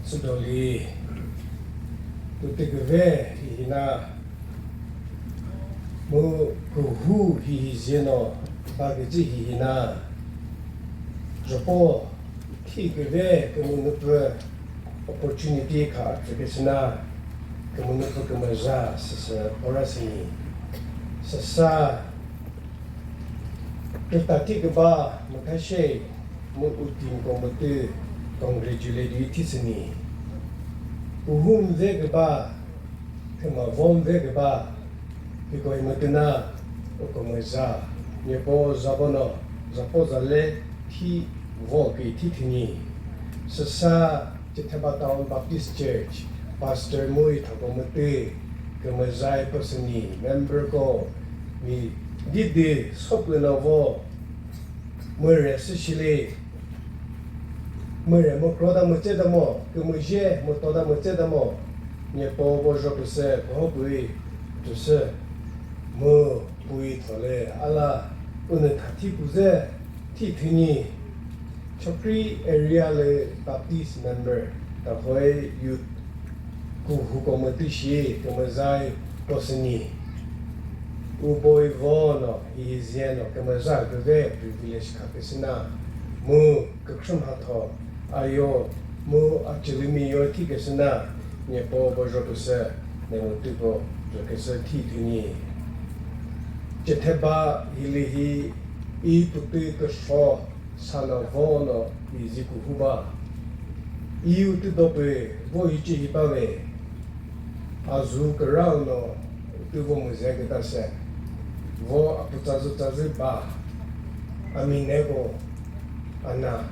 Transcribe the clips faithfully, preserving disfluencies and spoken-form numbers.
Südoli, tütüküve hihina, mu kuhu hihi zeno, baküzü hihina, jopo, thiküve kümünüpü opportunity kha atsükesina, kümünüpü kümüza süsü porasini. Süsa, Kürtati küba müthashe mu uti müko mütü congratulate yi thisüni. Uhum ve küba, thüma vom ve küba, hiko hi mütü na, uko müza, nyepo zabono, zapo zale thi vo ki thi thini. Süsa, Chetheba Town Baptist Church, Pastor Mui Thoko mütü, kümüzai püsüni, member ko, mi didi sopü na vo, müre süshili, müre mükro da mütse da mo, kümüzhe müto da mütse da mo, nyepo vo zho püsü, koho pui, tüsü, mu pui thole, ala, unü thathi puze, Thi thüni, Chokri area lü Baptist member, tahoi youth, kuhu committee shi kümüzai posüni. Uboi vo no, hihi zie no, kümüza küve privilege kha küsüna, mu kükre mhatho, ayo, mu acülümi yo thi küsüna, nyepo vo zho küsü, ne mu tüko zho küsü thi thüni. Chetheba hili hi, I pütü küsho sano vo no I zi kuhu ba. I utü dopü vo hice hi ba ve. Azu kürao no utü vo müze küta se. Vo apü tsazü tsazü ba. Amine ko, ana,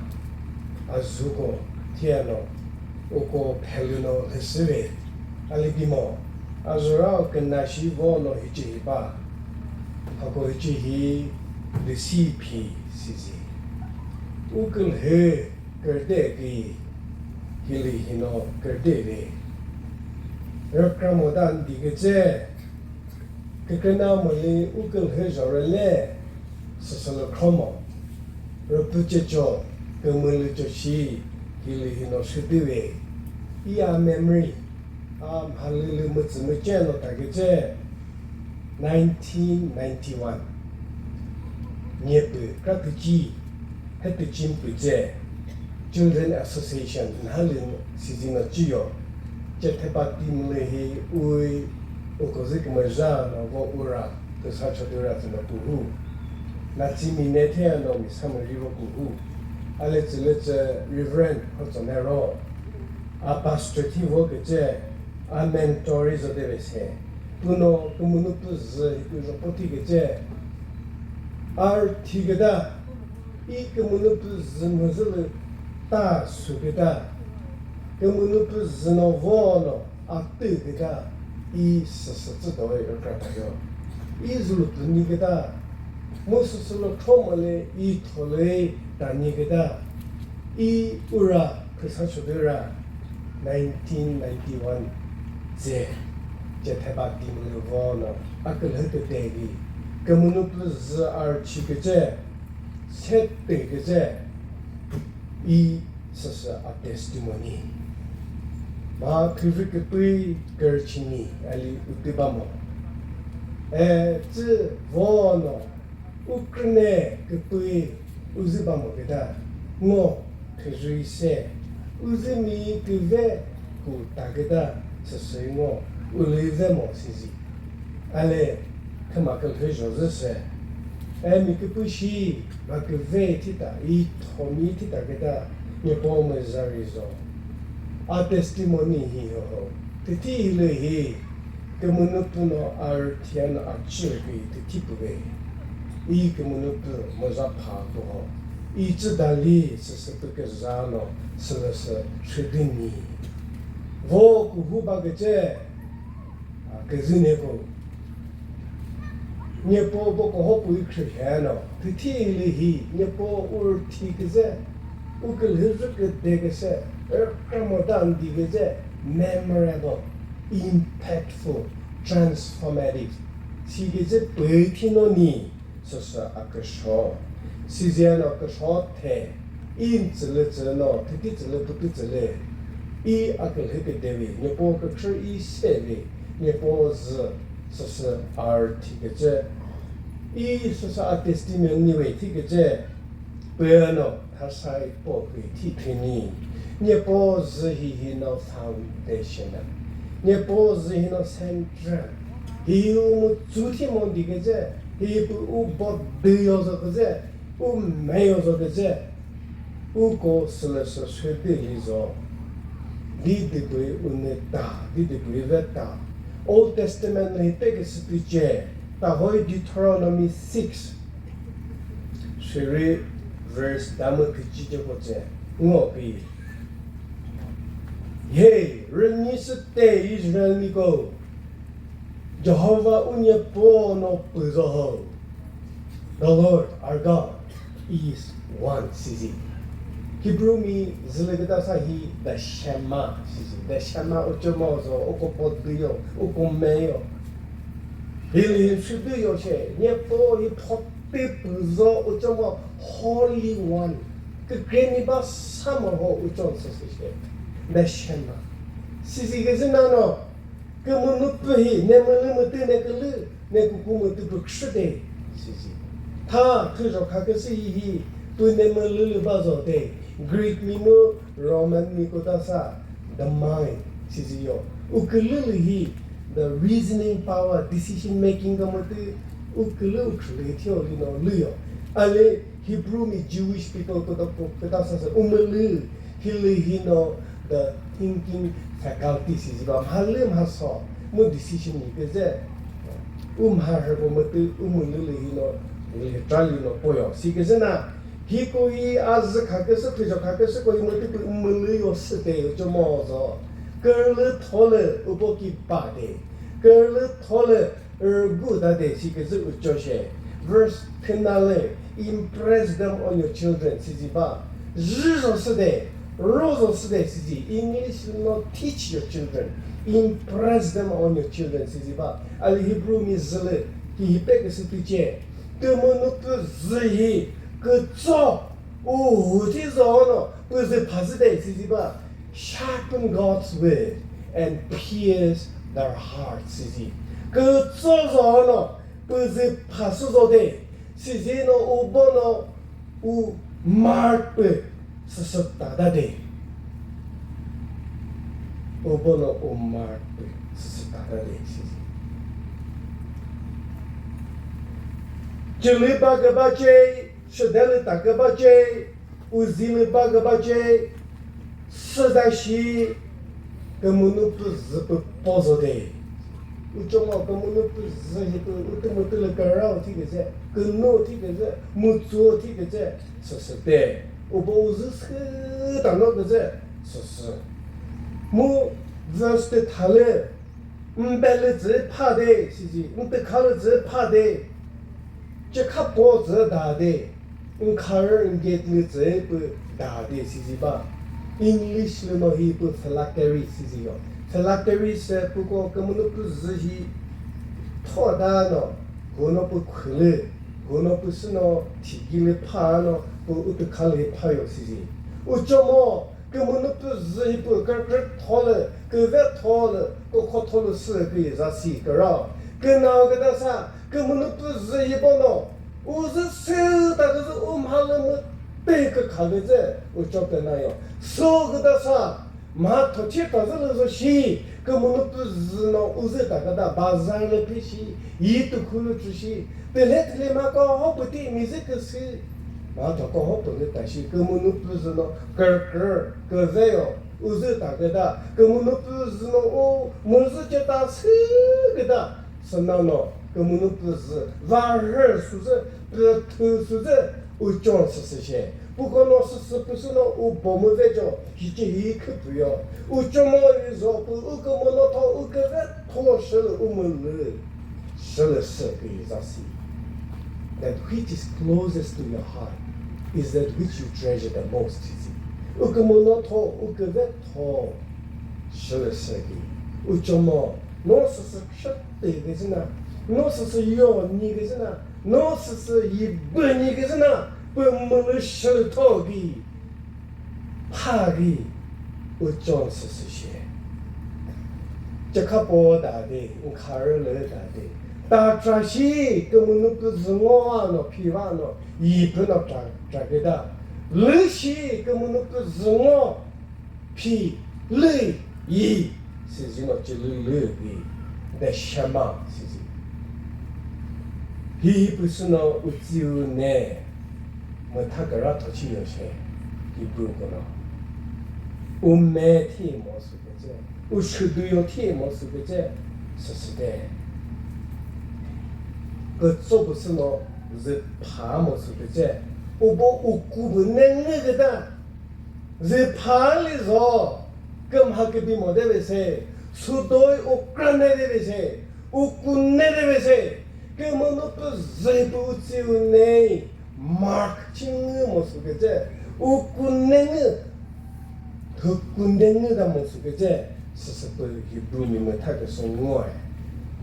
azu ko, thiya no, uko phelü no lhüsü ve. Alibimo, azürao küna shi vo no hice hi ba. Hako hice hi lüsi phi sizi. U külhü kürde ki hili hino kürde ve. Rükra moda ndi kütse, küküna müli u külhü zhorele süsülü khromo. Rüpü cecho, kümülü cho shi hili hino shüdü ve. Iya memory, a mhalülü mütsümüce no takece nineteen ninety-one. Nyepü kratüci, hetüci mpüce, Children Association, nhalü sizino ciyo, Chetheba team lü hi ui, ukozi kümüza no vo ura, küsa chodura zino kuhu. Natsimi ne thea no mi samüri vo kuhu. Ale tsülütsü Reverend Hotsonero. A pastor thi vo kütse, a mentor zo de vese. Puno kümünu pü zü hi pü zho poti kütse. Ar thi küta, I kümünu pü zü müzülü ta su küta. Kümünu pü zü no vo no a tü küta. I süsü tsü do rükra ta yo. I zulu pü ni küta. Mu süsü lo thomale I thole ta ni küta. I ura Khüsa chüdüra nineteen ninety-one ze Chetheba team lü vo no a külhü kütegi kümünu pü zü archi kütse, sette kütse, I süsü a testimony. Ma khüvi kütüi kürchini ali utü bamo. E, tsü vo no Ukraine küpü uzü bamo küta, ngo, thüzü ise, uzü mi küve ku ta küta, süsü ngo, ulü ve mo sizi. Ale, thüma külhü zhozü se. E mi küpü shi, ma küve thita, I thomi thita küta, nyepo müzari zo. A testimony hi ho ho. Tüthi hilü hi, Kümünu püno arüthiano achirüpi tüthi püve. I kümünu pü müza pha kuho. I tsü dali süsü pü küzano sülüsü shüdüni. Vo kuhu ba küce, a, küzü neko. Nyepo bo kuho pü i khrihe no. Tüthi hili hi, nyepo urthi küze. U külhüzü küde küse. Ükra mo dandi küze. Memorable. Impactful, transformative. Siküzü püthi no ni, süsü a küsho. Siziano küsho the, in tsülü tsüno, thüti tsülü pütü tsülü. I a külhü küde ve, Nyepo kükre i se ve, Nyepo zü süsü ar thi küzü. I süsü a testimony ve thi küzü. Püno thasai po kükre thi thüni. Nyepo zü hihi no foundation. Nyepo zü hi no central. Hi u mu zu thi mo di küzü. Hi pü u bo dü yo zo küzü. U meyo zo küzü, uko sülüsü südü lizo. Didipui unü ta, didipui ve ta. Old Testament lü hite küsü tüce, ta hoi Deuteronomy six. Süri verse damü küçi ce koce, ngo pi. Hey, rünyi süte Israel miko. Jehovah u Nyepo no püzo ho. The Lord our God is one, sizi. Hebrew mi zülü küta sa hi the Shema, sizi. The Shema uchomo zo, uko po dü yo, uko me yo. Hilü hi südü yo she, Nyepo hi pho tü püzo uchomo Holy One. Kükre mi ba sa mo ho ucho süsü she. The Shema. Sizi küzü nano. Kümünu pü hi, ne mülü mütü ne külü, ne kuku mütü pü khrü de, sizi. Tha, thüzho kha küsü hi hi, pü ne mülü lü ba zo de, Greek mi mu, Roman mi kuta sa, the mind, sizi yo. U külü lü hi, the reasoning power, decision making ka mütü, u külü u khrü lü hi thiyo lino lü yo. Ale Hebrew mi Jewish people kuta, kuta sa sa, u mülü, Hilü hi no the thinking faculty sizi ba mha lü mha so mu decision yi küzü. U mha rhü pü mütü u mülü lü hi no lü tra lü no poyo. Si küzü na hiko hi a zü kha küsü, thüzho kha küsü ko hi mütü pü mülü yo sü te yo cho mo zo. Kürlü tholü upo ki ba de. Kürlü tholü Rügu ta de si küzü ucho she. Verse thüna lü, impress them on your children, sizi ba. Zü zo sü de, ro zo sü de, sizi. English will not teach your children. Impress them on your children, sizi ba. Ali Hebrew mi zülü, ki hi pe küsü tüce. Kümünu pü zü hi, kütso, uhu thi zo no, pü zü pha zü de, sizi ba. Sharpen God's word and pierce their hearts, sizi. Kütso zo no, pü zü pha sü zo de, sizi no u bo no u mark pü süsü ta da de. U bo no u mark pü süsü ta da de, sizi. Chili ba küba che, shideli ta küba che, u zili ba küba che, süda shi, kümünu pü zü pü po zo de. Uchomo kümünu pü zü hi pü utü mütü lü kürao thi küzü, künu thi küzü, mütsuo thi küzü, süsü de. U bo u zü sü ta no küzü, süsü. Mu verse te tha lü, Mbelü dzü pha de, sizi, ntükhalü dzü pha de, chekhapo dzü da de, nkharü ngetlü dzü pü da de, sizi ba. English lü no hi pü phylactery, sizi yo. Phylactery se pü ko kümünu pü zü hi tho da no, hu no pü khülü, hu no pü sü no thigilü pha no, pü utükhalü hi pha yo, sizi. Uchomo, Kümünu pü zü hi pü kükre tholü, küve tholü, kükho tholü sü küyi za si kürao. Künao küta sa, kümünu pü zü hi bono, u zü sü ta küzü u mha lü mütü kükha küzü, u cho küna yo. Su küta sa, mha thothi ta zü lü zü shi, kümünu pü zü no u zü ta küta, bazar lü phi shi, yi tu khu lü chü shi, tüle tüle ma ko ho pü ti mi zü küsü. Mha thoko ho pü lü ta shi kümünu pü zü no kürkür küve yo u zü ta küta. Kümünu pü zü no u müzü ce ta sü küta. Süna no kümünu pü zü va rhü sü zü pü thü sü zü u chon sü sü she. Pu ko no sü sü pü sü no u bo mu ve cho hi ce hi khü pü yo. U cho mo ri zo pü u kümüno tho u küve tho shü lü u mülü. Shülü sü küyi za si. That which is closest to your heart is that which you treasure the most, sizi. U kümüno tho, u küve tho. Shülü sü küyi. U chomo, no süsü khrütü küzü na, no süsü yo ni küzü na, no süsü yi bü ni küzü na, pü mülü shülü tho küyi. Pha küyi. Ucho süsü shi. Chekhapo dade, nkharü lü dade. Ta trashi, kümünu pü züngo ano, phi va ano, yi pü no tra, tra küta. Lü shi, kümünu pü züngo, phi, lü, yi. Süzino chilü lü, yi. De shema, süzi. Hi pü sü no utsiu ne, mütha küra thochi yo she, Hebrew kono. Ume thi mo sü kütse, ushüdüyo thi mo sü kütse, süsüde. Kütso pü sü no zü pha mo sü kütse, ubo uku pü ne ngü küta, zü pha li zo, kümha kübi mo de ve se, sudoi ukra ne de ve se, uku ne de ve se, kümünu pü zü pü utsiu ne, Mark chingü mo sü kütse, uku ne ngü, thuku ne ngü da mo sü kütse, süsü pü Hebrew mi mütha küsü ngoe.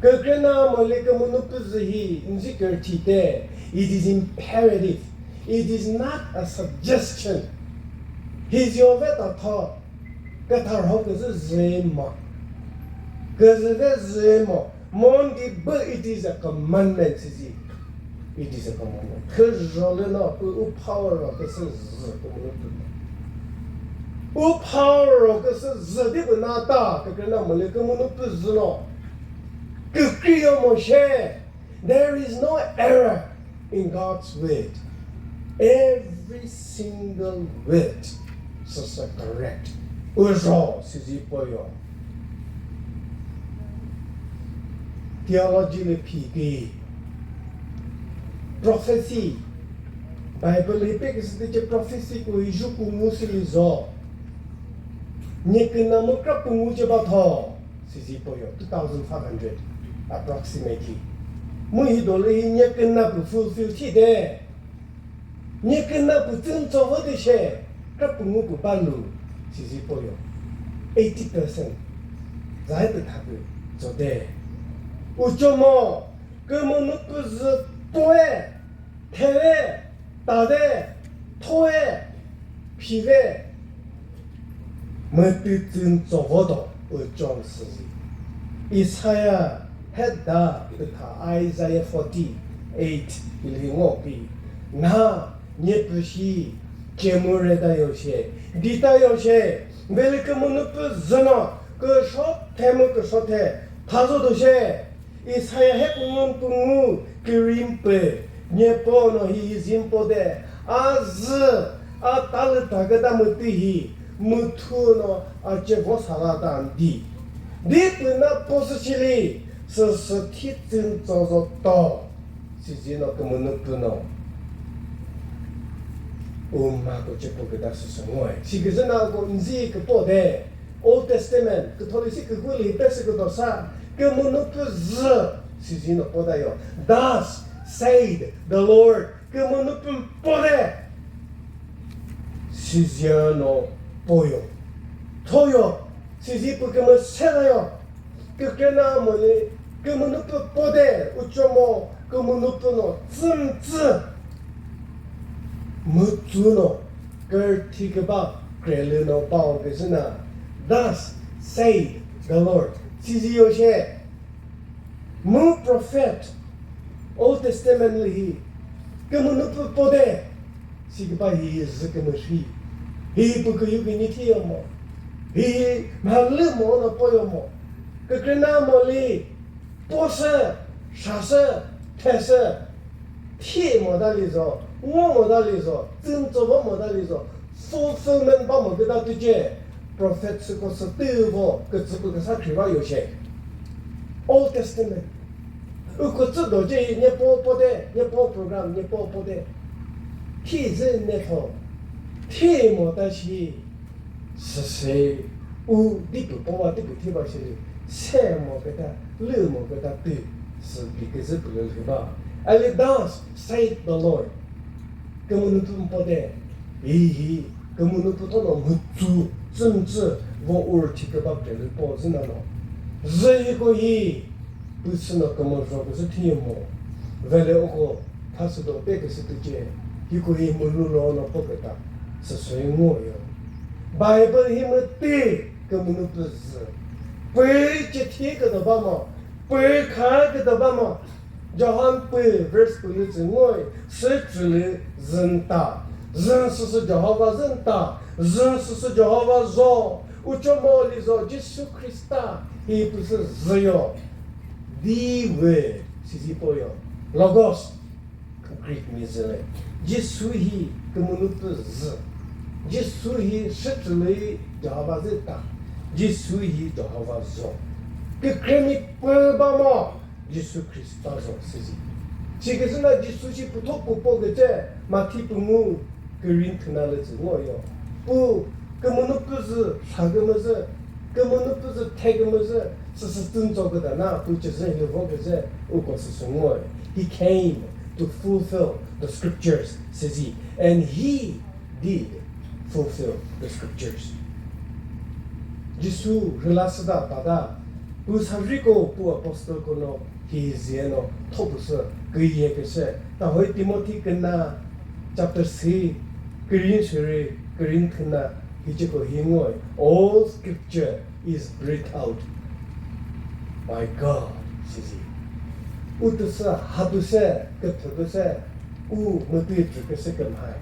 Kükrenamoli kümünu pü zü hi nzi kürüthi te, it is imperative. It is not a suggestion. Hi zio ve ta tho, kütharho küzü zü mo. Küzü ve zü mo. Mondi bü, it is a commandment, sizi. It is a commandment. Khüzho lü no, pü u power ro küsü zü kümünu pü. U power ro küsü zü di pü na ta, kükrenamoli kümünu pü zü no. Kükri yo mo she. There is no error in God's word. Every single word is correct. Uzho sizi poyo. Theology le phiki. Prophecy. Bible hi peküsü tiche prophecy ko ijuku musili zo. Nyeküna mükra pungu che batho. Sizi poyo, two thousand five hundred approximately. Mu hi dolü hi nyeküna pü fulfill thi de. Nyeküna pü tsün tso vo de she, kra pungu pü balu, sizi poyo. Eighty percent. Zai pü tha pü tso de. Uchomo, kümünu pü zü poe. Theve, tade, thoe, phive, mütütsün tsovodo uchon süzi. Isaiah heda pütha Isaiah forty-eight ilhi ngo pi, na nyepüshi chemure da yoshe, dita yoshe, veli kümünu pü züno, küsho themu küsho the, thazo doshe, Isaiah he pungu pungu kirim pü, Nyepo no hi hi zimpo de, a zü, a talü taküta mütü hi, müthu no a che vo sala ta ndi. Di pü na po sü chili, sü sü thi tsün tso zo to, sizi no kümünu pü no. Uma ko che po küta sü sü ngoe. Si küzü na ko nzi küpo de, Old Testament, Catholic si kühu li pesi küdo sa, kümünu pü zü, sizi no poda yo. Thus said the Lord, kümünu pü pode, sizi no poyo. Thoyo, sizi pü kümü sela yo. Kükrenamoli, kümünu pü pode, uchomo, kümünu pü no, tsüm tsü. Mütsu no, kürthi küba krelü no pao küzü na, Thus said the Lord. Sizi yoshe, mu prophet, Old Testament lü hi, kümünu pü pode, si küba hi zü kümüzhi. Hi pü küyu künyi thi yomo. Hi mhalü mo no po yomo. Kükrenamoli, po sü, sha sü, the sü, thi mo da lizo, ngo mo da lizo, tsün tso vo mo da lizo, fulfillment ba mo küta tüche, prophet süko sü tüvo, kütsü pü küsa khri va yoshe. Old Testament. Uko tsü do je, Nyepo pode, Nyepo program, Nyepo pode. Thi zü ne tho. Thi mo ta shi. Süsü u dipü powa dipü thiba shiri, se mo küta, lü mo küta tü, sü bi küzü pülü lhüba. Ali thus said the Lord. Kümünu pü mpo de, hi hi, kümünu pü thono mütsu, tsümtsü, vo ur thi küba pülü po zü nano. Zü hiko hi, pü sü no kümüzho küzü thiyo mo. Vele oko, thasü do pe küzü tüche, hiko hi mülu lo no po küta, süsü ngo yo. Bible hi mütü kümünu pü zü. Pü chithi küdo bamo, pü kha küdo bamo. Johan pü verse pü lü tsü ngoi, sü tsü lü zün ta. Zün süsü Jehovah zün ta. Zün süsü Jehovah zo. Ucho mo li zo Jisu Khrista hi pü sü zü yo. The word, sizi po yo. Logos. Greek mi zü le. Jisu hi kümünu pü zü. Jisu hi sütsülü Jehovah zü ta. Jisu hi Jehovah zo. Kükre mi pü bamo Jisu Khrista zo sizi. Chiküzü na Jisu shi pütho püpo küche Mathi püngu kürin thüna lü zü ngo yo. Pu kümünu pü zü sa kümüzü, kümünu pü zü the kümüzü, süsü tünzo küta na pu chüzü hi vo küzü uko süsü ngo yo. He came to fulfill the scriptures, sizi. And he did fulfill the scriptures. Jisu rüla süta tada, pu sariko pu apostle kono hi zie no thopüsü küye küse. Ta hoi Timothy küna chapter three, kürin shiri, kürin küna, hichiko hi ngoi. All scripture is breathed out by God, sizi. Utüsü, hapüse, küthüpüse, u mütü tsüküse kümhai.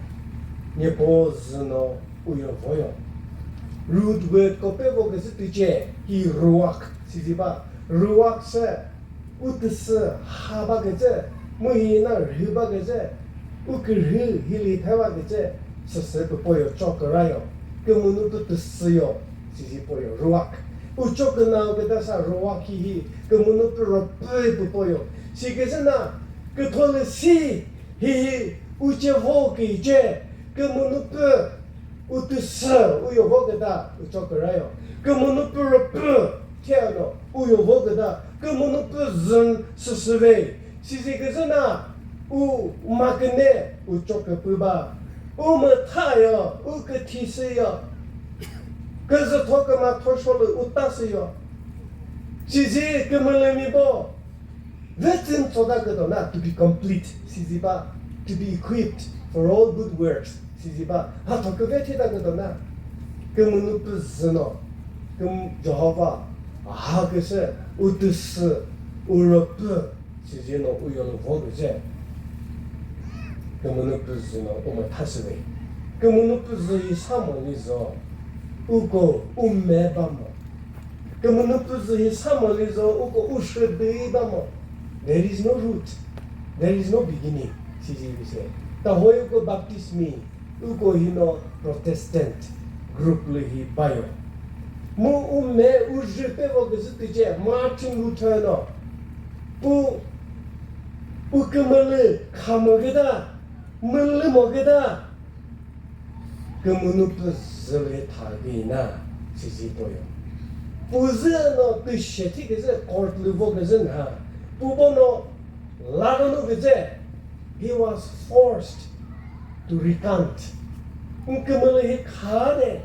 Nyepo züno uyo voyo. Root word ko pe vo küsü tüche, hi ruach, sizi ba. Ruach se, utüsü ha ba küzü, mu hi na rhü ba küzü, u kürhü hi li thai ba küzü, süsü pü poyo cho kürayo, kümünu pü tüsüyo, sizi poyo, ruach. Ucho künao küta sa ruach hi hi, kümünu pü ropü pü poyo. Si küzü na, kütho lü si, hi hi, uche vo küche, kümünu pü, utüsü uyo vo küta, ucho kürayo. Kümünu pü ropü, thiano, uyo vo küta, kümünu pü zün süsü ve. Sizi küzü na, u ma küne, ucho küpü ba. U mütha yo, u küthi sü yo. Küzü tho küma tho sholü uta sü yo. Sizi kümülü mi bo. Vetsin tsota küdo na, to be complete, sizi ba, to be equipped for all good works, sizi ba, ha thokü vethita küdo na, kümünu pü züno, küm Jehovah, ha küsü, utüsü, uropü, sizi no uyolo vo küzü, kümünu pü züno umüthasü ve, kümünu pü zü hi sa mo li zo, uko, ume ba mo, Kümünu pü zü hi sa mo li zo, uko u shü dü ba mo. There is no root. There is no beginning. Sizi bi se. Ta hoi uko Baptist mi, uko hi no Protestant group lü hi bayo. Mu u me u zhü pe vo küzü tüche Martin Luther no. Pu u kümülü kha mo küta, mülü mo küta. Kümünu pü zü lü tha küna, sizi poyo. Pu zü no tüshe thi küzü court lü vo küzü nha. Pu bo no la no küzü, he was forced to recant. N kümülü hi kha de,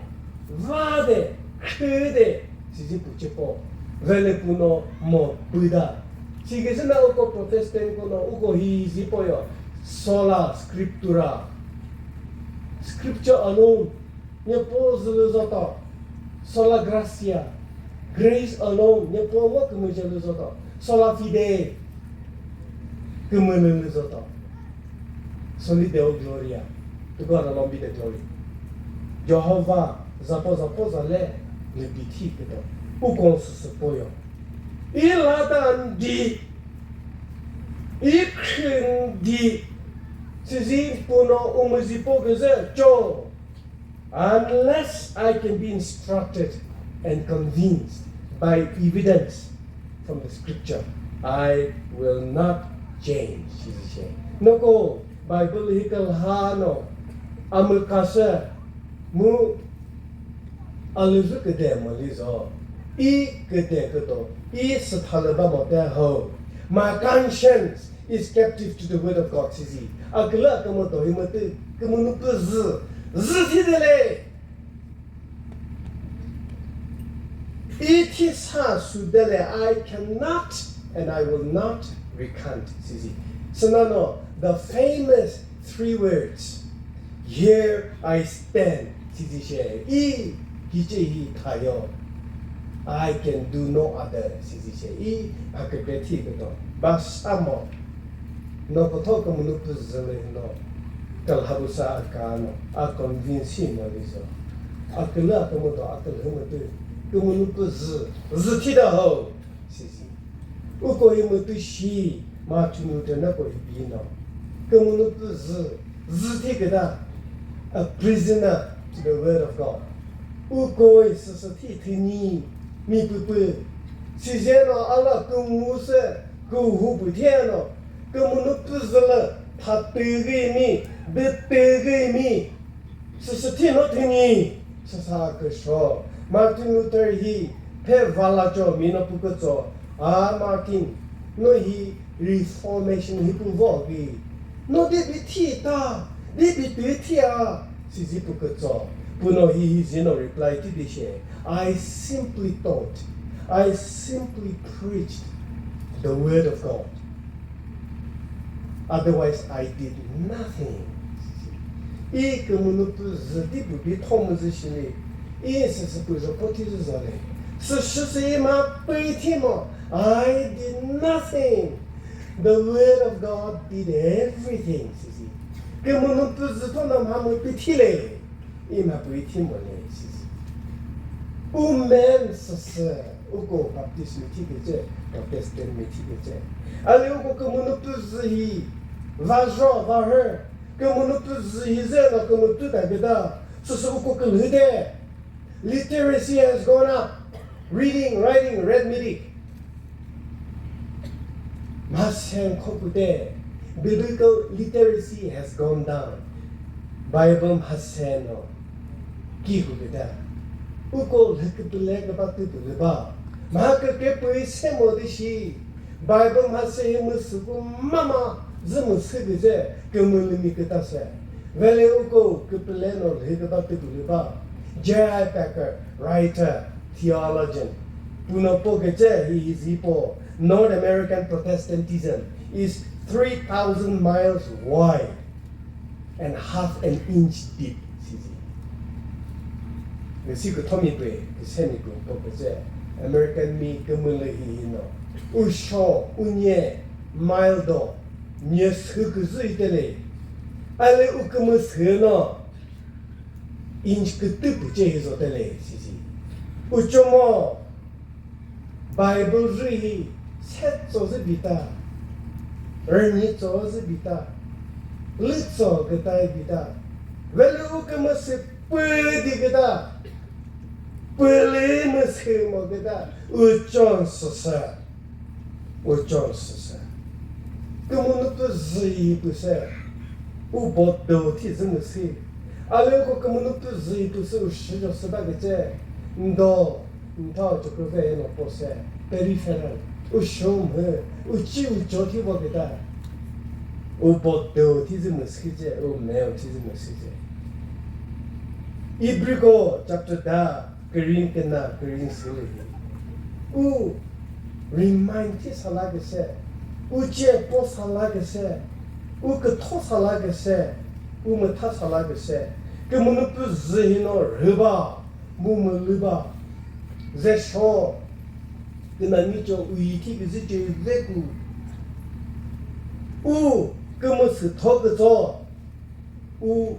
va de, khü de, sizi pu che po. Vele pu no mo pü da. Si küzü na uko Protestant ko no uko hi zi poyo. Sola Scriptura. Scripture alone, Nyepo zü lü zoto. Sola gratia, grace alone, Nyepo ngo kümüzhe lü zoto. Sola fide, kümülü lü zoto. Soli Deo Gloria, to God alone be the glory. Jehovah, zapo zapo zale, lü bithi küto. U kong süsü poyo. I lata ndi, i khü ndi, sizi puno umüzi po küzü cho. Unless I can be instructed and convinced by evidence from the scripture, I will not change, sizi she. Noko, Bible hi külha no, amükasü, mu alüzü küde malizo, i küde küdo, i süthalü ba mote ho. My conscience is captive to the word of God, sizi. Akülü akümüdo hi mütü, kümünu pü zü, zü thidele. I thi sa sudele, I cannot and I will not recant, sizi. Sünano, the famous three words, "Here I stand," Sizi she, i kice hi thayo. I can do no other, sizi she, i a kükre thi küto. Ba samo, no kütho kümünu pü zü lü no, külhabusa a ka no, a convince hi no lizo. A külü a kümüdo, a külhü mütü, kümünu pü zü, zü thi da ho, sizi. Uko hi mütü shi, Martin Luther na ko hi pi no. Kümünu pü zü, zü thi küta, a prisoner to the word of God. Uko hi süsü thi thüni, mi pü pü. Size no ala küngu se, kühu pü thi no. Kümünu pü zü lü, tha tü gü mi, bü tü gü mi. Süsü thi no thüni, süsa küsho. Martin Luther hi phe vala cho mi no pü kütso. A Martin, no hi reformation hi pü vo bi. No de bi thi ta, de bi tü thi a, sizi pü kütso. Pü no hi hi zi no reply thi di she. I simply taught, I simply preached the word of God. Otherwise, I did nothing. I kümünu pü zü di pü bi thomü zü shili. I süsü pü zho pho thi zü zale. Süsü sü i ma pü thi mo. I did nothing. The word of God did everything, sizi. Kümünu pü zü tho na ma mü pü thi le. I ma pü i thi mo le, sizi. U men süsü, uko Baptist mi thi küce, Protestant mi thi küce. Ale uko kümünu pü zü hi, va zho, va hür, kümünu pü zü hi zü no kümütü ta küta, süsü uko külhü de. Literacy has gone up. Reading, writing, arithmetic. Mhasen khopüte, biblical literacy has gone down. Bible mhasen no ki hupüta. Uko lhüküpüle küpatü pülü ba. Mha kükre püi semo dishi. Bible mhase hi müsüku mama zü müsü küzhe kümülümi kütase. Vele uko küpüle no lhü küpatü pülü ba. J I Packer, writer, theologian. Pü no po küce hi hi zi po, North American Protestantism is three thousand miles wide and half an inch deep, sizi. Küsi küthomi pü, küsemi pü po küce, American mi kümülü hi hi no. U sho, u nye, mile do, nye sü küzü itele. Ale u kümü sü no, inch kütü püce hi zotele, sizi. Uchomo, Bible rü hi, setso zü bita, rünitso zü bita, lütso küta bita, velu kümüsü pü di küta, pülü müsü mo küta, uchon süsü. Uchon süsü. Kümünu pü zü yi pü se. U bot do thi zü müsü. Aleko kümünu pü zü yi pü se u shü jo sü ba küce. Ndo, ntha u choküve no po se. Peripheral. U shom hü. U chi u cho thi vo küta. U bot do thi zü müsü ce. U meo thi zü müsü ce. Ibriko chapter da. Küring küna, küring sülü hi. U remind thi sala küse, u che po sala küse, u kütho sala küse, u mütha sala küse. Kümünu pü zü hi no rhü ba, mu mülü ba. Ze sho, küna mi cho u yi thi küzü che ve ku. U kümüsü tho kütso. U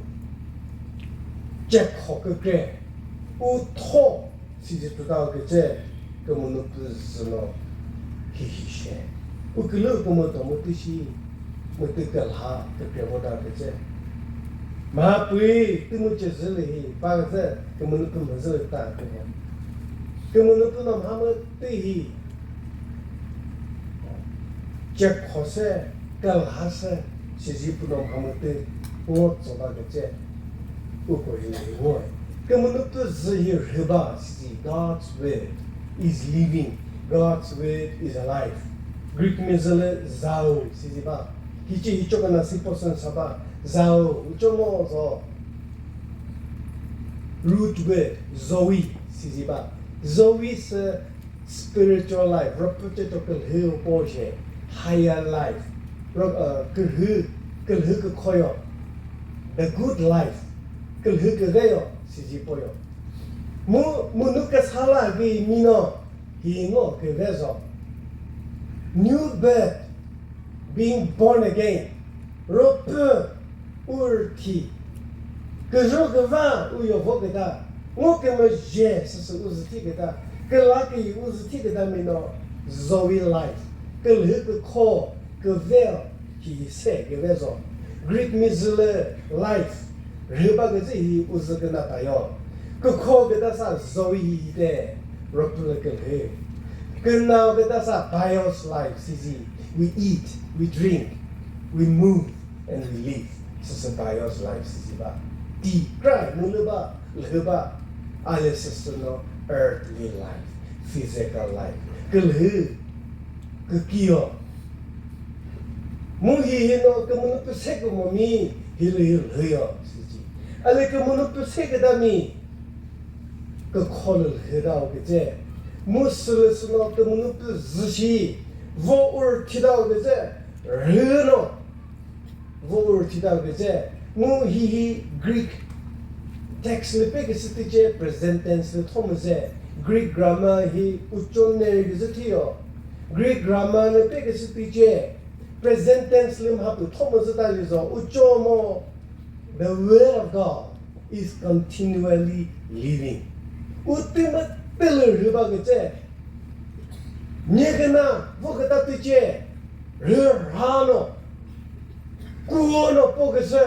chekho kükre, u tho sizi tuta küce kümünu pü zü no hihi she. U külü kümüdo mütü shi, mütü külha kükre vota küce. Mha püi tümüce zü lü hi, pa küzü kümünu pü müzü lü ta küce. Kümünu pü no mha mütü hi, chekho se, külha se, sizi pü no mha mütü ngo tso ba küce, uko hi ngo. Kümünu pü zü hi rhü ba, sizi God's word is living, God's word is alive. Greek mi zü lü zao, sizi ba. Hici hi cho küna si posen sa ba, zao, ucho mo zo. Root word, Zoe, sizi ba. Zoe se spiritual life, rüpü ce to külhü po she, higher life, rü-, uh, külhü, külhü kükhoyo, the good life, külhü küveyo, Sizi poyo. Mu, munu kesala ki mino, hi ngo keve zo. New birth, being born again. Ropü urthi. Küzho küva uyo vo küta. Ngo kümüzhe süsü uzüthi küta. Küla ki uzüthi küta mino Zoe life. Külhü kükho, küvel, hi se küve zo. Greek mi zülü life. Rhüba küzü hi uzü küna tayo. Kükho küta sa Zoe hi te ropülü külhü. Küna küta sa bios life sizi. We eat, we drink, we move, and we live. Süsü bios life sizi ba. Ti kra mülü ba, lhü ba. Ale süsü no earthly life, physical life. Külhü, kükiyo. Mu hi hi no kümünu püse kümomi, hilü hilü yo sizi. Ale kümünu püse küdami, kükholü lhü dao küce. Mu sülü sü no kümünu pü zü shi, vo ur thi dao küce. Rhü no, vo ur thi dao küce. Mu hi hi Greek text lü pe küsü tüce present tense lü thomüze. Greek grammar hi ucho neri küzü thiyo. Greek grammar lü pe küsü tüce present tense lü mha pü thomüzü ta lizo. Ucho mo, the word of God is continually living. Utümü pülü rhüba küce. Nye küna, vo küta tüce, rhü rha no, kuo no po küsü,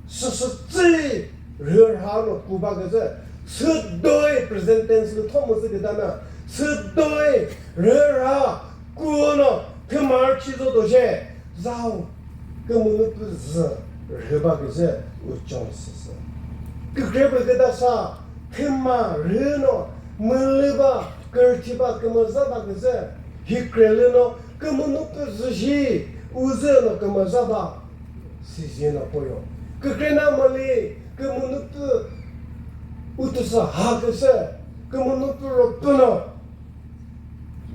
süsü tsü, rhü rha no kuba küsü, südoi present tense lü thomüzü küta na, südoi, rhü rha, kuo no, thümar chizo doshe, zao, kümünu pü zü rhüba küzü uchon süsü. Kükre pü küta sa, thüma rhü no, mülüba, kürthiba, kümüzaba küzü, hikre lü no, kümünu pü zü shi, uzü no kümüzaba, sizi no poyo. Kükre na müli, kümünu pü utüsü ha küsü, kümünu pü ropü no,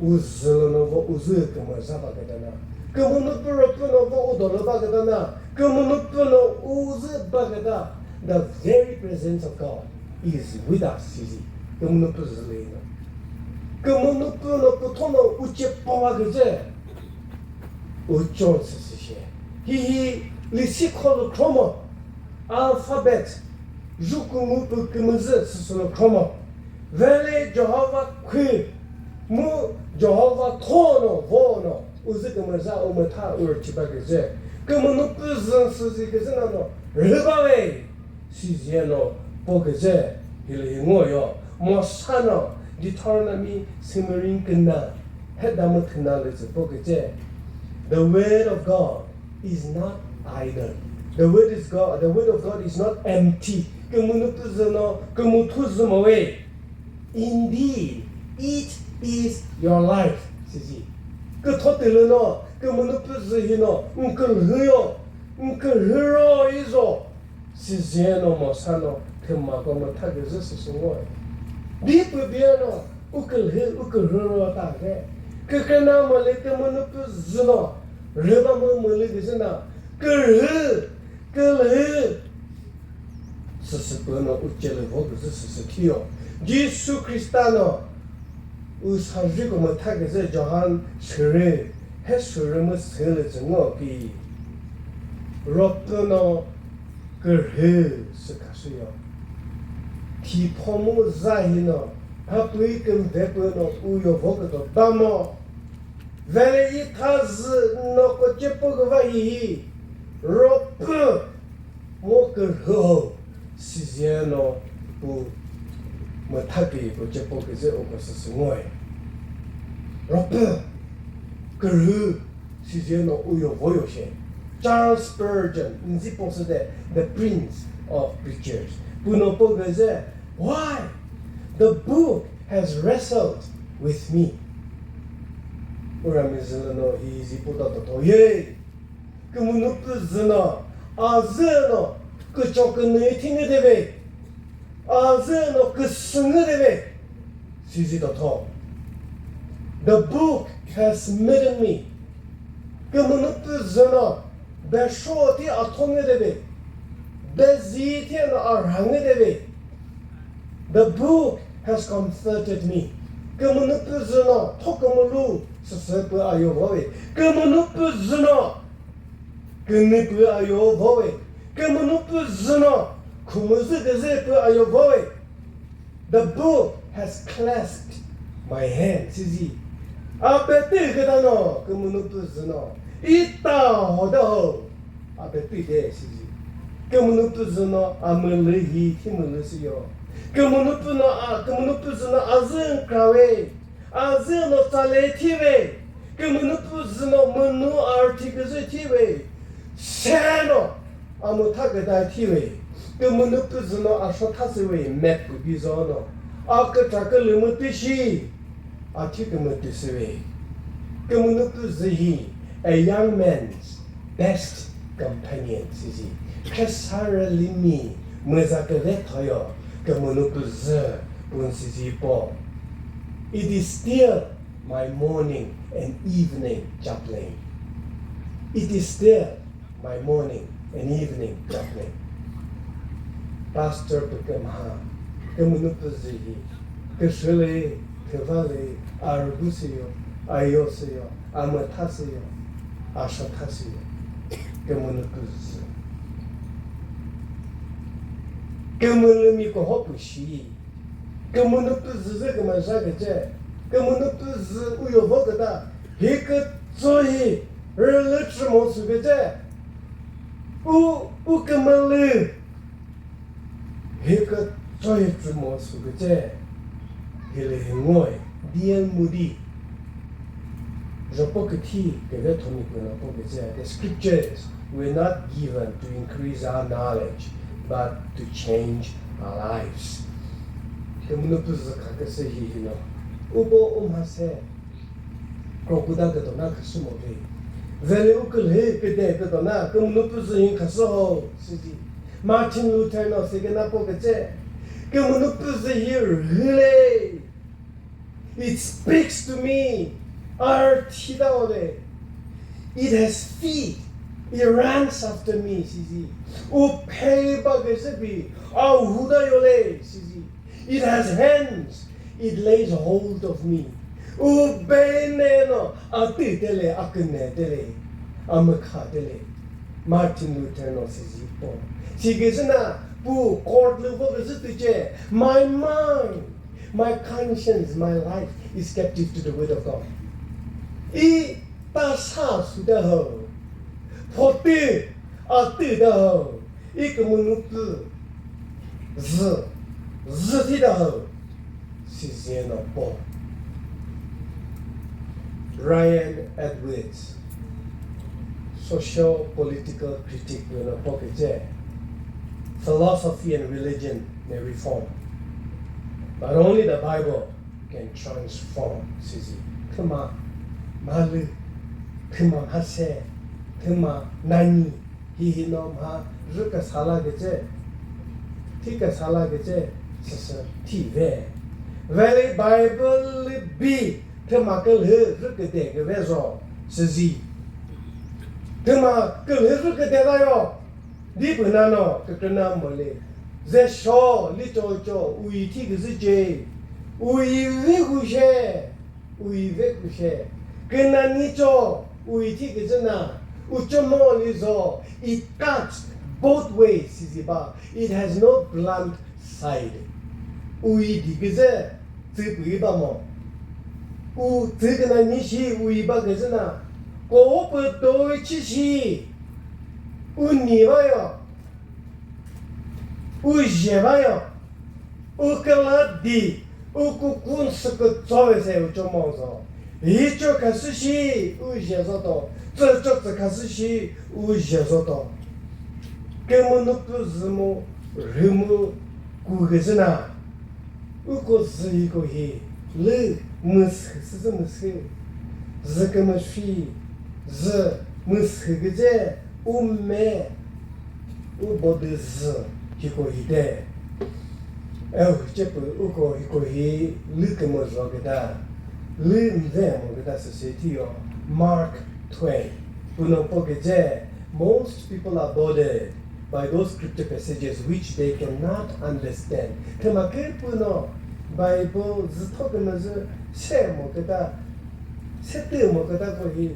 uzü lü no vo uzü kümüzaba küta na. Kümünu pü ropü no vo udo lü ba küta na. Kümünu pü no uzü ba küta. The very presence of God is with us, sizi. Kümünu pü zü lü no. Kümünu pü no pütho no uche pawa küzü. Uchon süsü she. Hi hi lisi kholu chromo. Alphabet. Ju kümü pü kümüzü süsü no chromo. Vele Jehovah khü, mu Jehovah tho no, vo no, uzü kümüza umütha ur chiba küzü. Kümünu pü zü süzi küzü na no, rhüba we, sizi no, po küzü, hilü hi ngo yo. Mosa no, Deuteronomy simirin küna, he damü thüna lü zü po küzü. The word of God is not idle. The word is God, the word of God is not empty. Kümünu pü zü no, kümüthu zü mo we. Indeed, it is your life. Sizi. Kütho tülü no, kümünu pü zü hi no, nkülhü yo, nkülhü ro izo. Sizi no Mosa no, thüma ko mütha küzü süsü ngo. Di pü bia no, ukülhü, ukülhü ro ta ke. Kükre na mülü kümünu pü zü no, rhüba mü mülü küzü na, kürhü, külhü, süsü pü no uche lü vo küzü süsü thiyo. Jisu Khrista no u sazhiko mütha küzü Johan sürü, he sürü mü sülü zü ngo ki. Ropü no kürhü sü khasü yo. Thipho mu za hi no, ha pü kümve pü no u yo vo küto ba mo. Vele i tha zü no ko chepo küva hihi, ropü mo kürhü ho, sizi no pu mütha ki ko chepo küzü o ko süsü ngoyi. Ropü, kürhü, sizi no u yo vo yo she. Charles Spurgeon, nzi po sü de, the prince of preachers. Pu no po küzü, why? The book has wrestled with me. Ura mi zü lü no hi zi pu ta to to ye. Kümünu pü zü no, a zü no, kücho künü thi ngü de ve. A zü no, küsü ngü de ve. Sizi to to. The book has smitten me. Kümünu pü zü no, be sho thi a tho ngü de ve. Be zi thi no a rha ngü de ve. The book has comforted me. Kümünu püzü no, tho kümülu, süsü pü ayo vove. Kümünu püzü no, künü pü ayo vove. Kümünu püzü no, khumüzü küzü pü ayo vove. The book has clasped my hand, sizi. Apetü küta no, kümünu püzü no. Ita hoda ho. Apetü de, sizi. Kümünu püzü no, amülü hi, thimülü siyo. Kümünu pü no, a, kümünu püzü no, azü krawe. Azü no, tsale thiwe. Kümünu püzü no, münu arthi küzü thiwe. Seno, amütha küta thiwe. Kümünu püzü no asho thasüwe, met pü bizo no. A kütra külü mütüshi, a thi kümütüsüwe. Kümünu püzü hi, a young man's best companion, sizi. Khesarü limi, müza küve thoyo, kümünu püzü, pun sizi po. It is still my morning and evening chaplain. It is still my morning and evening chaplain. Pastor pü kümha, kümünu püzü hi, küsüle, küvale, arübü siyo, ayo siyo, amütha siyo, asho thasüyo, kümünu püzü. Kümünu mi koho pü shi, kümünu püzü zü kümüzha küce, kümünu püzü uyo vo küta, hi kütso hi rülü chü mo sü küce, u, u kümülu, hi kütso hi chü mo sü küce, hi lü hi ngoi, D L Moody. Zhopo küthi küve thomi püno po küzü, the scriptures were not given to increase our knowledge, but to change our lives. Kümünu püzü kha küsü hi hino. Ubo umhase, krokuda kütona küsü mo ve. Veli u külhe küde kütona, kümünu püzü hi khasü ho, sizi. Martin Luther no sü küna po küzü. Kümünu püzü hi rhüle. It speaks to me. Arthita ole. It has feet. It runs after me, sizi. U phei ba küzü bi. A huda yole, sizi. It has hands. It lays hold of me. U bene no, a tü tele, a küne tele, a mükha tele. Martin Luther no sizi po. Si küzü na, pu court lü vo küzü tüce. My mind, my conscience, my life is captive to the word of God. I ta sa su da ho. Pho tü, a tü da ho. I kümünu pü zü, zü thi da ho. Sizi no po. Ryan Edwards, social political critic, no po küzü, philosophy and religion may reform, but only the Bible can transform, sizi. Thüma, mhalü, thüma mhase, thüma nani, hi hi no mha rü küsala küzü, thi küsala küzü, süsü thi ve. Veli Bible lü bi thüma külhü rü küde küve zo, sizi. Thüma külhü rü küde la yo, di pü na no, kükrenamoli. Ze sho, li cho cho, u yi thi küzü ce, u yi vi hu she. U yi ve küshe, künani cho, u yi thi küzü na, u cho mo li zo, it cuts both ways, sizi ba, it has no blunt side. U yi di küzü, tsü pü yi ba mo. U tsü künani shi, u yi ba küzü na, ko pü do yi chi shi, u ni va yo. U zhe va yo, u küla di, u kükun sü kütso ve se u cho mo zo. Hi cho khasü shi u zhe zo to, tsü cho tsü khasü shi u zhe zo to. Kümünu pü zü mu, rhü mu, ku küzü na. Uko zü hiko hi lü müsü, süzü müsü, zü kümüshi, zü müsü küzü, u me, u bodü zü hiko hi de. Ew, chepü uko hiko hi lü kümüzho küta, lü mve mo küta süsü thiyo, Mark Twain. Puno po küzü, most people are bothered by those scripture passages which they cannot understand. Thüma kü pü no Bible zütho kümüzü se mo küta, se tü mo küta ko hi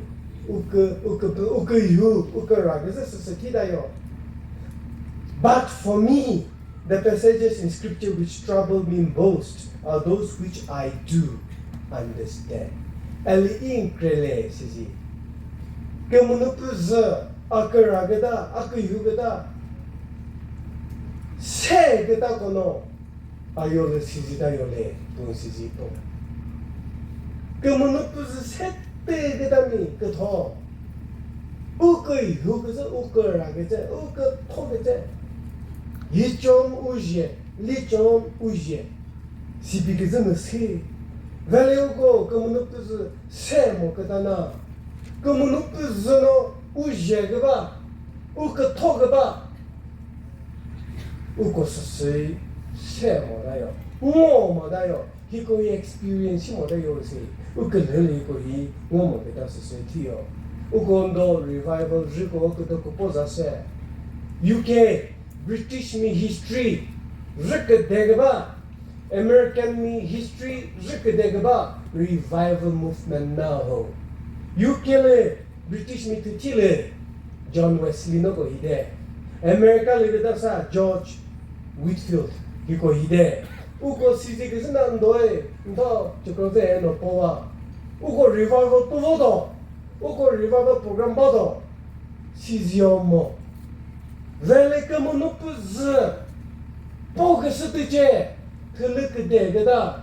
ukü, ukü, ukü yu, ukü ra küzü süsü thita yo. But for me, the passages in scripture which trouble me most are those which I do understand. Eli inkrele sizi. Kümünu püzü, aküra küta, aküyu küta, se küta kono, ayole sizi da yole, pun sizi po. Kümünu püzü se te küta mi kütho. Uküyu küzü, uküra küzü, ukütho küzü. Yichon uje, lichon uje. Sibi küzü müsü. Vele uko kümünu püzü se mo küta na. Kümünu püzü no uje küba, ukütho küba. Uko süsü se mo da yo. Ngo mo da yo. Hiko hi experience mo da yo se. Ukülü hiko hi ngo mo küta süsü thiyo. Uko ndo revival riko küdo kupo za se. U K, British mi history rüküde küba. American mi history rüküde küba revival movement na ho. U K lü British mi thüthi lü John Wesley no ko hide. America lü küta sa George Whitefield hiko hide. Uko sizi küzü na ndoe, ndo chukro ve no powa. Uko revival pü vodo. Uko revival program bado. Sizi yo mo. Vele kümünu püzü po küsü tüche, thülü küde küta,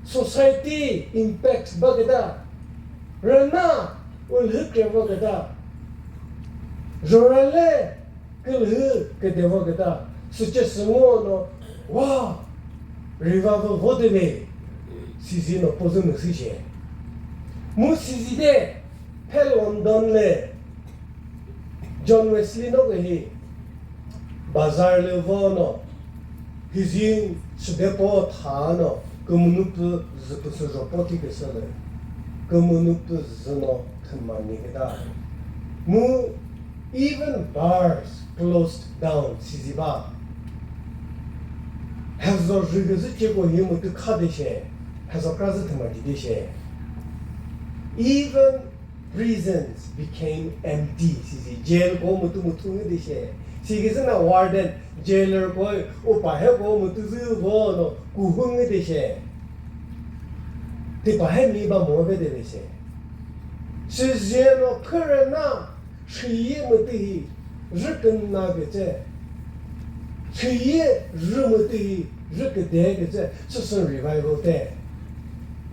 society impact ba küta, rüna ulhü kre ba küta, jorale külhü küde ba küta, süche süngo no, wa, revival vo de ve, sizi no pozü müsü che. Mu sizi de, phe London le, John Wesley no kühi bazar lü vo no, hizin süde po tha no, kümünu pü zü pü sü zho po thi küsü lü, kümünu pü zü no thüma ni küta. Mu even bars closed down sizi ba. Hezo rügü zü che ko hi mütü kha de she, hezo kra zü thüma di de she. Even prisons became empty. Sizi jail ko mütü müthu ngü de she. Sizi küzü na warden, jailer ko, upa he ko mütü zü vo no kuhu ngü de she. Tipa he mi ba mo ve de ve she. Sizi no phürü na, shüyi mütü hi, rüküna küzü. Shüyi rü mütü hi, rüküde küzü, süsü revival te.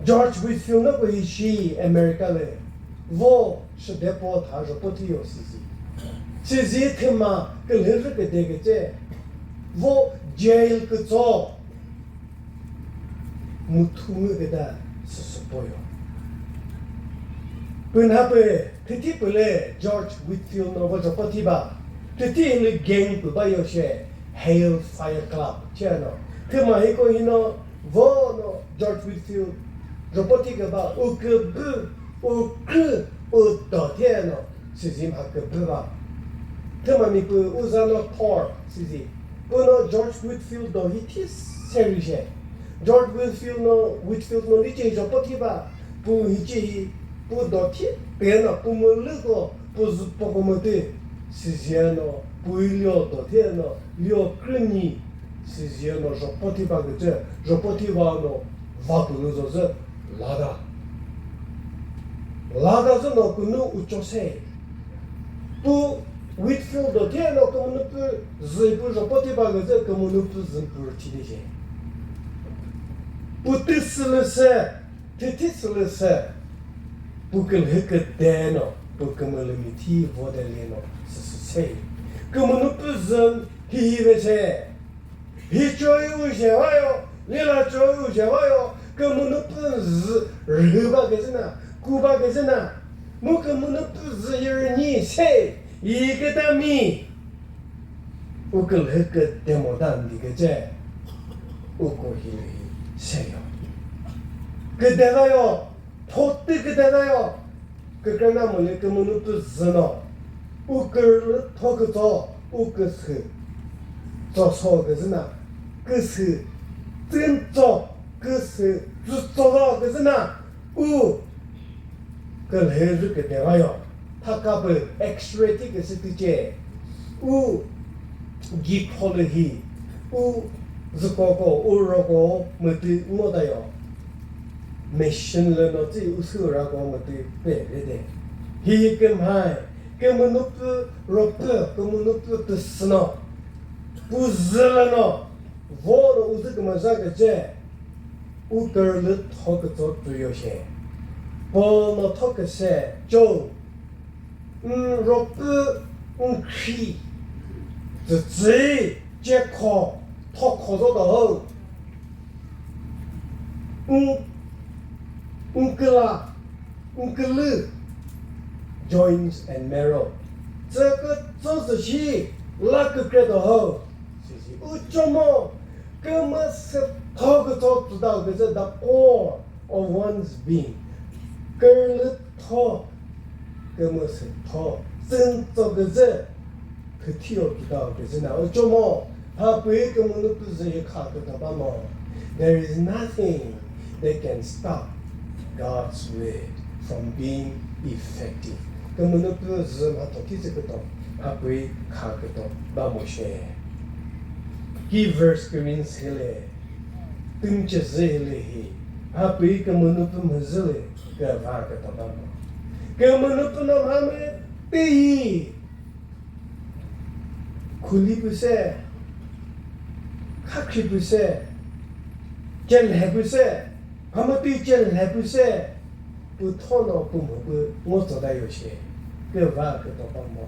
George Whitefield no ko hi shi America lü. Vo shüde po tha zho po thi yo sizi. Sizi thüma külhü rüküde küzü. Vo jail kütso. Müthu ngü küta süsü po yo. Pü nha pü thüthi pü le George Whitefield no vo zho po thi ba. Thüthi lü gang pü ba yo she Hell Fire Club che no. Thüma hiko hi no vo no George Whitefield zho po thi küba u kübü, u krü, u do the no sizi mha kübü ba. Thüma mi pü uza no Thor sizi. Pü no George Whitefield do hi thi seri she. George Whitefield no, Whitefield no lice hi zho po thi ba. Pü hice hi, pü do thi pe no, pü mülü ko, pü zü po ko mütü. Sizi no, pü lio do the no, lio krü ni. Sizi no zho po thi ba küzü, zho po thi ba no, va pü lü zo zü, lada. Lada zü no künu ucho se. Pü Whitefield do the no kümünu pü zü pü zho po thi ba küzü kümünu pü zü pü thi de she. Pü tü sülü se, thüthi sülü se. Pü külhü küde no, pü kümülü mi thi vo de le no, süsü se. Kümünu pü zü hihi ve se. Hi choi u zhe va yo, lila choi u zhe va yo, kümünu pü zü rhü ba küzü na, ku ba küzü na, mu kümünu pü zü yürü ni se, yi küta mi, u külhü küde mo ta ndi küzü, u ko hi lü hi se yo. Küde va yo, pho tü küde va yo, kükrenamoli kümünu pü zü no, u külhü tho kütso, u küsü tso so küzü na, küsü tsün tso, küsü tsü tso so küzü na, u külhü rü küde va yo. Thaka pü X-ray thi küsü tüche, u gipho lü hi, u zükoko, u roko mütü ngo ta yo. Machine lü no tsü u sü rako mütü pe ve de. Hi kümhai, kümünu pü ropü, kümünu pü püsü no, püzü lü no, vo no u zü kümüza küce, u kürlü tho kütso tüyo she. Paul no tho küse, cho, n ropü, n khri, zü zü, ce kho, tho kho zo do ho. N, n küla, n külü, joints and marrow. Tsü kütso zü shi, la kükre do ho. Sisi, u chomo, kümüsü tho kütso tüta küzü the core of one's being. Kürlü tho, kümüsü tho, tsün tso küzü, püthiyo kütao küzü na, u chomo, ha pü kümünu püzü yi kha küta ba mo. There is nothing that can stop God's word from being effective. Kümünu püzü ma to kizü küto, ha pü kha küto ba mo she. Ki verse kümünsü le, tümche zü le hi, ha pü kümünu pü müzü le, küva küta ba mo. Kümünu pü no ma mü tüyi. Khuli püse, khakhri püse, chelhe püse, phamütü chelhe püse, pü thono pü mhü pü ngo tso ta yo she, küva küto ba mo.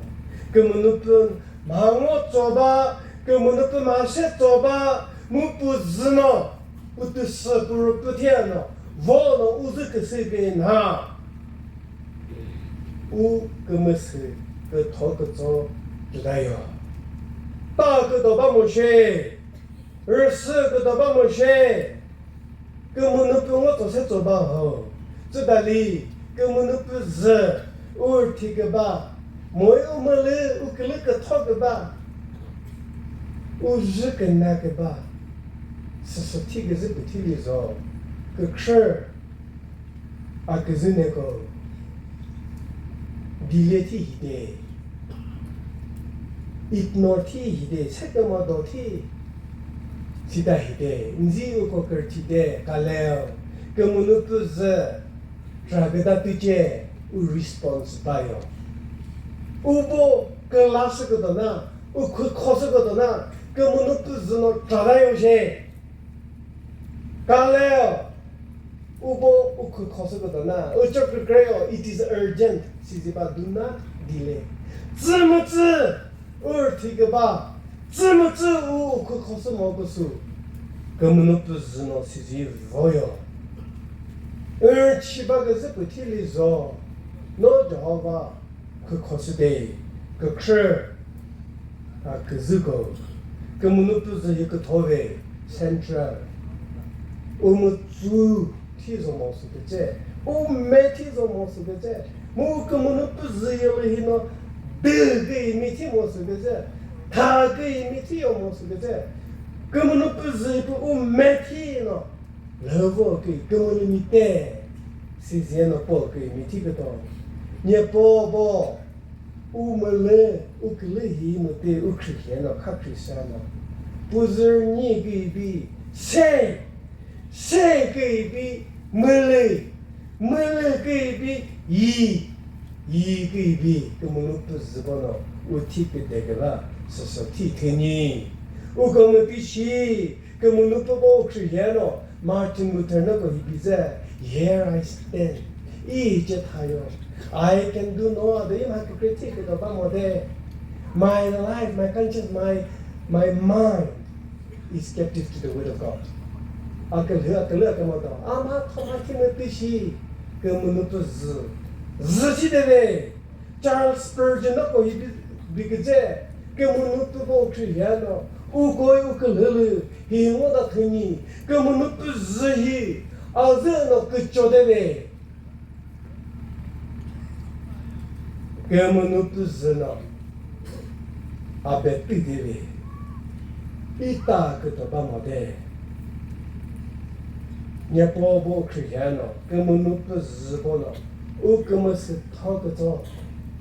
Kümünu pü ma ngo tso ba, kümünu pü ma se tso ba, mu pü zü no, pü tüsü pü rü pü thia no, vo no u zü küsü kü na. U kümüsü kütho kütso tüta yo. Ta küto ba mo she, rüsü küto ba mo she, kümünu pü ngo tso se tso ba ho. Tsütali, kümünu pü zü, u rüthi küba, moi u mülü, u külü kütho küba, u zü küna küba, süsü thi küzü pü thi li zo, kükhrü, a küzü neko delay thi hide, ignore thi hide, seküma do thi, sita hide, nzi uko kürthi de, kaleo, kümünu pü zü, tra küta tüche, u response ba yo. U bo küla sü küdo na, u khü kho sü küdo na, kümünu pü zü no tra ta yo she. Kaleo, u bo u khü kho sü küdo na, u cho kükre yo, it is urgent, sizi ba do not delay. Tsü mütsü, u rüthi küba, tsü mütsü u u khü kho sü mo küsü. Kümünu pü zü no sizi vo yo. U rüthi ba küzü pü thi li zo, no Jehovah, khü kho sü de, kükhrü, a küzü ko, kümünu pü zü hi kütho ve, central, u mütsü thi zo mo sü küce, u me thi zo mo sü küce, mu kümünu pü zü yelü hi no, dü küi mi thi mo sü küce, tha küi mi thi yo mo sü küce, kümünu pü zü hi pü u me thi no, lhüvo küi kümünu mi te, sizi no po küi mi thi küto. Nyepo bo, u mülü, u külü hi mütü, u khri hie no, kha khri sa no. Pü zü nyi küi bi, se, se küi bi, mülü, mülü küi bi, yi, yi küi bi, kümünu pü zü bo no, u thi küde küla, süsü thi thünyi. U kümütü shi, kümünu pü bo u khri hie no, Martin Luther no ko hi bi zü, "Here I stand." I ce thayo. I can do no other. I ma kükre thi küdo ba mo de. My life, my conscience, my, my mind is captive to the word of God. A külü, a külü, a küma do. A ma tho ma thi mütü shi. Kümünu pü zü. Zü shi de ve. Charles Spurgeon no ko hi bi, bi küce, kümünu pü bo u khri hie no, u koi u külülü, hi ngo ta thünyi, kümünu pü zü hi, a zü no kücho de ve. Kümünu pü zü no, Abe pidiri. Ita küto ba mo de. Nyepo bo khrihe no, kümünu pü zü bo no, u kümüsü tho kütso,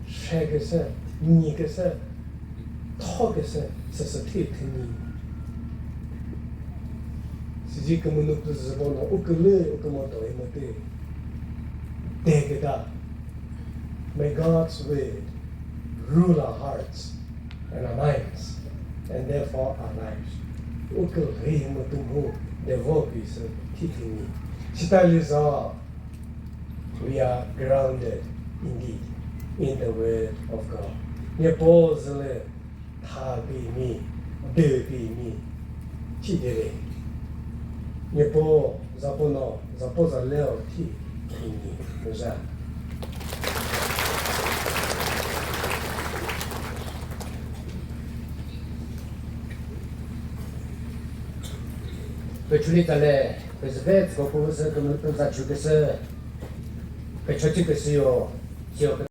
she küsü, nyi küsü, tho küsü, süsü thi thüni. Siji kümünu pü zü bo no, u külü, u kümo to imütü. De küta. May God's word rule our hearts and our minds, and therefore our lives. U külü hi mütü mu de vo küsü thi thüni. Sita liza, we are grounded indeed in the word of God. Nyepo zü le tha bi mi, de bi mi, chi de re. Nyepo zapo no, zapo za leo thi, thi ni, za. Pechuli tale, pezve tsoko puzü kümüzü za chuküsü, pechochi küsü yo, yo